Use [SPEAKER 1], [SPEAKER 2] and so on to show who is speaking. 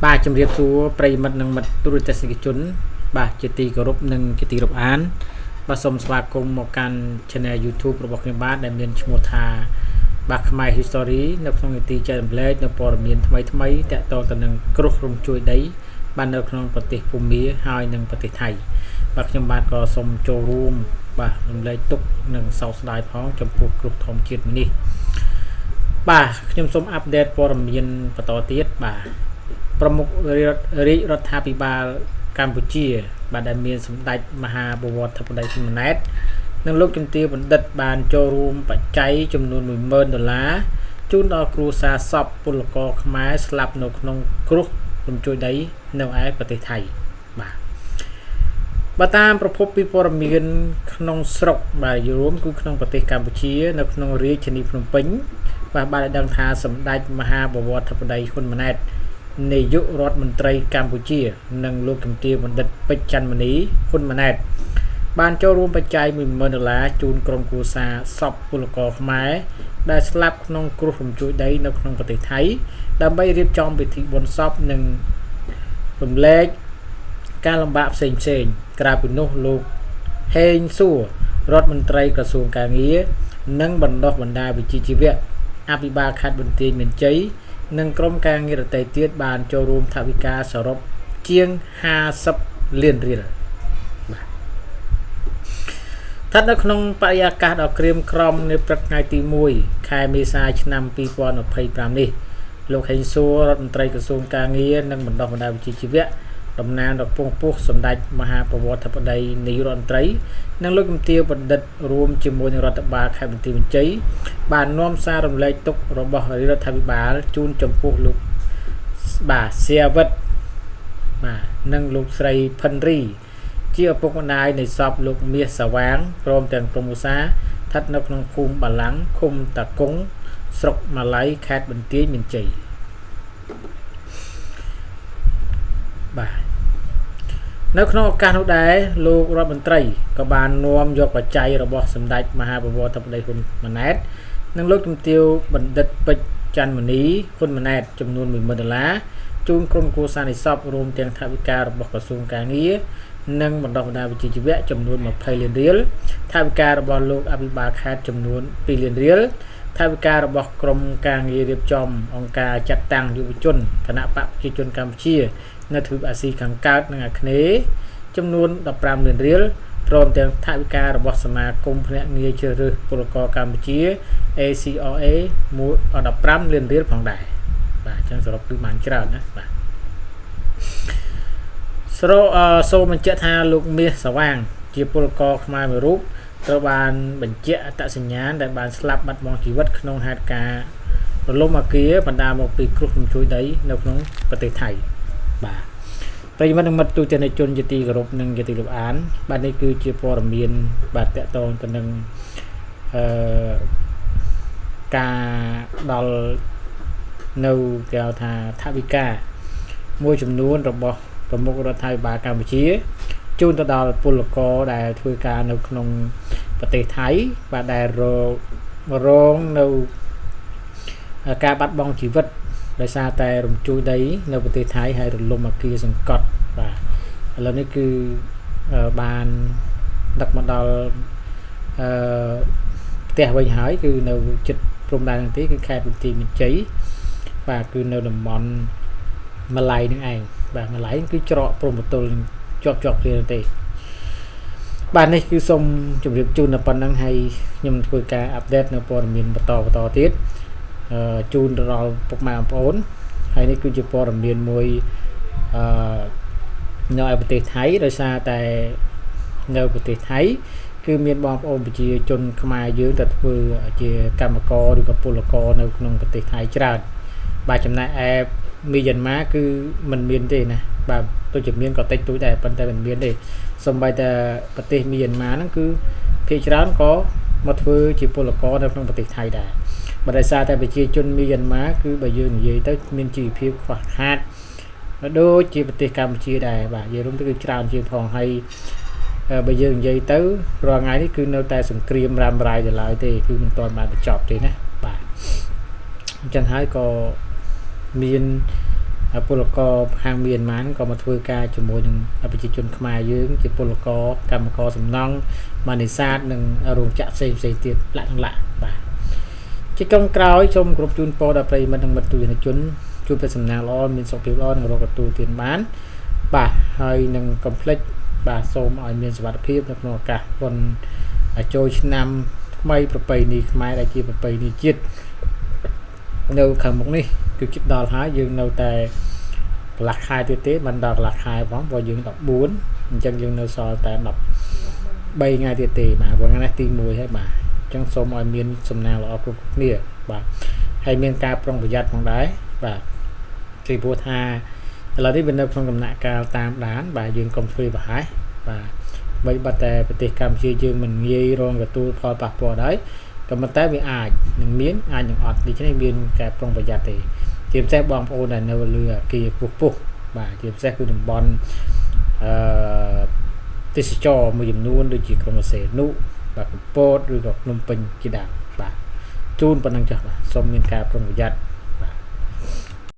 [SPEAKER 1] បាទជំរាបសួរប្រិយមិត្តនិងមិត្តទូរទស្សនិកជន បាទជាទីគោរពនិងជាទីរាប់អាន បាទសូមស្វាគមន៍មកកាន់ Channel YouTube របស់ខ្ញុំបាទដែលមានឈ្មោះថាបាទខ្មែរ History នៅក្នុងនីតិចែករំលែកនៅព័ត៌មានថ្មីថ្មីតាក់ទងទៅនឹងគ្រោះរំជួយដី បាទនៅក្នុងប្រទេសភូមាហើយនិងប្រទេសថៃបាទខ្ញុំបាទក៏សូមចូលរួមបាទរំលែកទុក្ខនិងសោកស្ដាយផងចំពោះគ្រោះធម្មជាតិមួយនេះបាទខ្ញុំសូម update ព័ត៌មានបន្តទៀតបាទប្រមុខរាជរដ្ឋាភិបាលកម្ពុជា បាទដែលមានសម្ដេចមហាបវរធិបតីហ៊ុនម៉ាណែតនិងលោកជំទាវបណ្ឌិតបានចូលរួមបច្ច័យចំនួន10000ដុល្លារជូនដល់គ្រួសារសពពលករខ្មែរស្លាប់នៅក្នុងគ្រោះរំជួយដីនៅឯប្រទេសថៃបាទបើតាមប្រភពពីព័ត៌មានក្នុងស្រុកបាទរួមគឺក្នុងប្រទេសកម្ពុជា នៅក្នុងរាជធានីភ្នំពេញបាទបានឲ្យដឹងថាសម្ដេចមហាបវរធិបតីហ៊ុនម៉ាណែតនាយករដ្ឋមន្ត្រីកម្ពុជា និងលោកជំទាវបណ្ឌិតពេជ្រច័ន្ទមនីហ៊ុនម៉ាណែតបានចូលរួមបច្ច័យ10000ដុល្លារជូនក្រុមគ្រួសារសពពលករខ្មែរដែលស្លាប់ក្នុងគ្រោះរំជួយដីនៅក្នុងប្រទេសថៃដើម្បីរៀបចំពិធីបុណ្យសពនិងរំលែកការលំបាកផ្សេងផ្សេងក្រៅពីនោះលោកហេងសួររដ្ឋមន្ត្រីក្រសួងការងារនិងបណ្ដុះបណ្ដាលវិជ្ជាជីវៈអភិបាលខេត្តបន្ទាយមានជ័យនិងក្រុមការងារដទៃទៀតបានចូលរួមថវិកាសរុបជាង50លានរៀលបាទស្ថិតនៅក្នុងបរិយាកាសដ៏ក្រៀមក្រំនៅព្រឹកថ្ងៃទី1ខែមេសាឆ្នាំ2025នេះលោកហេងសួររដ្ឋមន្ត្រីក្រសួងការងារនិងបណ្ដុះបណ្ដាលវិជ្ជាជីវៈតំណាងដល់ពងពោះសម្ដេចមហាប្រវត្តិធិបតីនាយករដ្ឋមន្ត្រីនិងលោកជំទាវបណ្ឌិតរួមជាមួយនឹងរដ្ឋបាលខេត្តបន្ទាយមានជ័យបាននាំសាររំលែកទុក្ខរបស់រដ្ឋាភិបាលជូនចំពោះលោកបាទសៀវិតបាទនិងលោកស្រីផិនរីជាឪពុកម្ដាយនៃសពលោកមាសសាវាងព្រមទាំងក្រុមឧស្សាហ៍ស្ថិតនៅក្នុងភូមិបាឡាំងឃុំតាកុងស្រុកម៉ាឡៃខេត្តបន្ទាយមានជ័យបាទនៅក្នុងឱកាសនោះដែរលោករដ្ឋមន្ត្រីក៏បាននាំយកបច្ច័យរបស់សម្ដេចមហាបវរធិបតីហ៊ុនម៉ាណែតនិងលោកជំទាវបណ្ឌិតពេជ្រច័ន្ទមនីហ៊ុនម៉ាណែតចំនួន10000ដុល្លារជូនក្រុមគ្រួសារនៃសពរួមទាំងថវិការបស់ក្រសួងការងារនិងបណ្ដុះបណ្ដាលវិជ្ជាជីវៈចំនួន20លានរៀលថវិការបស់លោកអភិបាលខេត្តចំនួន2លានរៀលថវិការបស់ក្រមការងាររៀបចំអង្គការចាត់តាំងយុវជនគណៈបកប្រជាជនកម្ពុជានៅទ្វីបអាស៊ីខាងកើតនិងអាគ្នេយ៍ចំនួន15លានរៀលព្រមទាំងថវិការបស់សមាគមភ្នាក់ងារជ្រើសរើសពលករកម្ពុជា ACRA 15លានរៀលផងដែរបាទអញ្ចឹងសរុបគឺបានច្រើនណាបាទស្រសូមបញ្ជាក់ថាលោកមាសសវាង ជាពលករខ្មែរមួយរូបត្រូវបានបញ្ជាក់អត្តសញ្ញាណដែលបានស្លាប់បាត់បង់ជីវិតក្នុងហេតុការណ៍រលំអគារបណ្ដាលមកពីគ្រោះរំជួយដីនៅក្នុងប្រទេសថៃបាទប្រិយមិត្តនិងមិត្តទូទាំងជនជាទីគោរពនិងជាទីរាប់អានបាទនេះគឺជាព័ត៌មានបាទតកតងទៅនឹងអឺការដល់នៅគេហៅថាថវិកាមួយចំនួនរបស់ប្រមុខរដ្ឋាភិបាលកម្ពុជាជូនទៅដល់ពលករដែលធ្វើការនៅក្នុងប្រទេសថៃបាទដែលរងនៅការបាត់បង់ជីវិតដោយសារតែរំជួយដីនៅប្រទេសថៃហើយរលំអគារសង្កត់បាទឥឡូវនេះគឺបានដឹកមកដល់អឺផ្ទះវិញហើយគឺនៅជិតព្រំដែនហ្នឹងទេគឺខេត្តបន្ទាយមានជ័យបាទគឺនៅតំបន់ម៉ាឡៃនឹងឯងបាទម៉ាឡៃគឺច្រកព្រំប្រទល់ជាប់ជាប់គ្នាទេបាទនេះគឺសូមជម្រាបជូនដល់ប៉ុណ្្នឹងហើយខ្ញុំធ្វើការ update នៅព័ត៌មានបន្តបន្តទៀតជូនទៅដល់ពុកម៉ែបងប្អូនហើយនេះគឺជាព័ត៌មានមួយអឺនៅឯប្រទេសថៃដោយសារតែនៅប្រទេសថៃគឺមានបងប្អូនប្រជាជនខ្មែរយើងទៅធ្វើជាកម្មករឬក៏ពលករនៅក្នុងប្រទេសថៃច្រើនបាទចំណែកឯមីយ៉ាន់ម៉ាគឺมันមានទេណាបាទទោះជាមានក៏តិចតួចដែរប៉ុន្តែមិនមានទេសូម្បីតែប្រទេសមីយ៉ាន់ម៉ាហ្នឹងគឺភាគច្រើនក៏មកធ្វើជាពលករនៅក្នុងប្រទេសថៃដែរបើដោយសារតែប្រជាជនមីយ៉ាន់ម៉ាគឺបើយើងនិយាយទៅមានជីវភាពខ្វះខាតដូចជាប្រទេសកម្ពុជាដែរបាទនិយាយរួមទៅគឺច្រើនជាងផងហើយបើយើងនិយាយទៅរាល់ថ្ងៃនេះគឺនៅតែសង្គ្រាមរ៉ាំរ៉ៃទៅឡើយទេគឺមិនទាន់បានបញ្ចប់ទេណាបាទអញ្ចឹងហើយក៏មាន ពលករខាងមៀនម៉ាក៏មកធ្វើការជាមួយនឹងប្រជាជនខ្មែរយើងជាពលករកម្មករសំណង់ម៉ានេសាទនិងរោងចក្រផ្សេងផ្សេងទៀតលក្ខណៈបាទជាចុងក្រោយសូមគោរពជូនពរដល់ប្រិយមិត្តនិងមិត្តទស្សនិកជនជួបតែសំណាងល្អមានសុខភាពល្អនិងរកទទួលទានបានបាទហើយនឹងកុំភ្លេចបាទសូមឲ្យមានសុវត្ថិភាពនៅក្នុងឱកាសបុណ្យចូលឆ្នាំថ្មីប្រពៃណីខ្មែរដែលជាប្រពៃណីជាតិនៅខាងមុខនេះគឺជិតដល់ហើយយើងនៅតែកន្លះខែទៀតទេមិនដល់កន្លះខែផងព្រោះយើង14អញ្ចឹងយើងនៅសល់តែ13ថ្ងៃទៀតទេបាទព្រោះថ្ងៃនេះទី1ហើយបាទអញ្ចឹងសូមឲ្យមានសំណាងល្អគ្រប់គ្នាបាទហើយមានការប្រុងប្រយ័ត្នផងដែរបាទពីព្រោះថាឥឡូវនេះវានៅក្នុងដំណាក់កាលតាមដានបាទយើងកុំធ្វើប្រហែសបាទបីបាត់តែប្រទេសកម្ពុជាយើងមិនងាយរងទទួលផលប៉ះពាល់ដែរក៏ប៉ុន្តែវាអាចនឹងមានអាចនឹងអត់ដូច្នេះមានការប្រុងប្រយ័ត្នទេជាពិសេសបងប្អូនដែលនៅលើអគារខ្ពស់ៗបាទជាពិសេសគឺតំបន់អឺទេសចរមួយចំនួនដូចជាក្រុងព្រះសីហនុបាទកំពតឬក៏ភ្នំពេញជាដើមបាទជូនប៉ុណ្ណឹងចុះបាទសូមមានការប្រុងប្រយ័ត្ន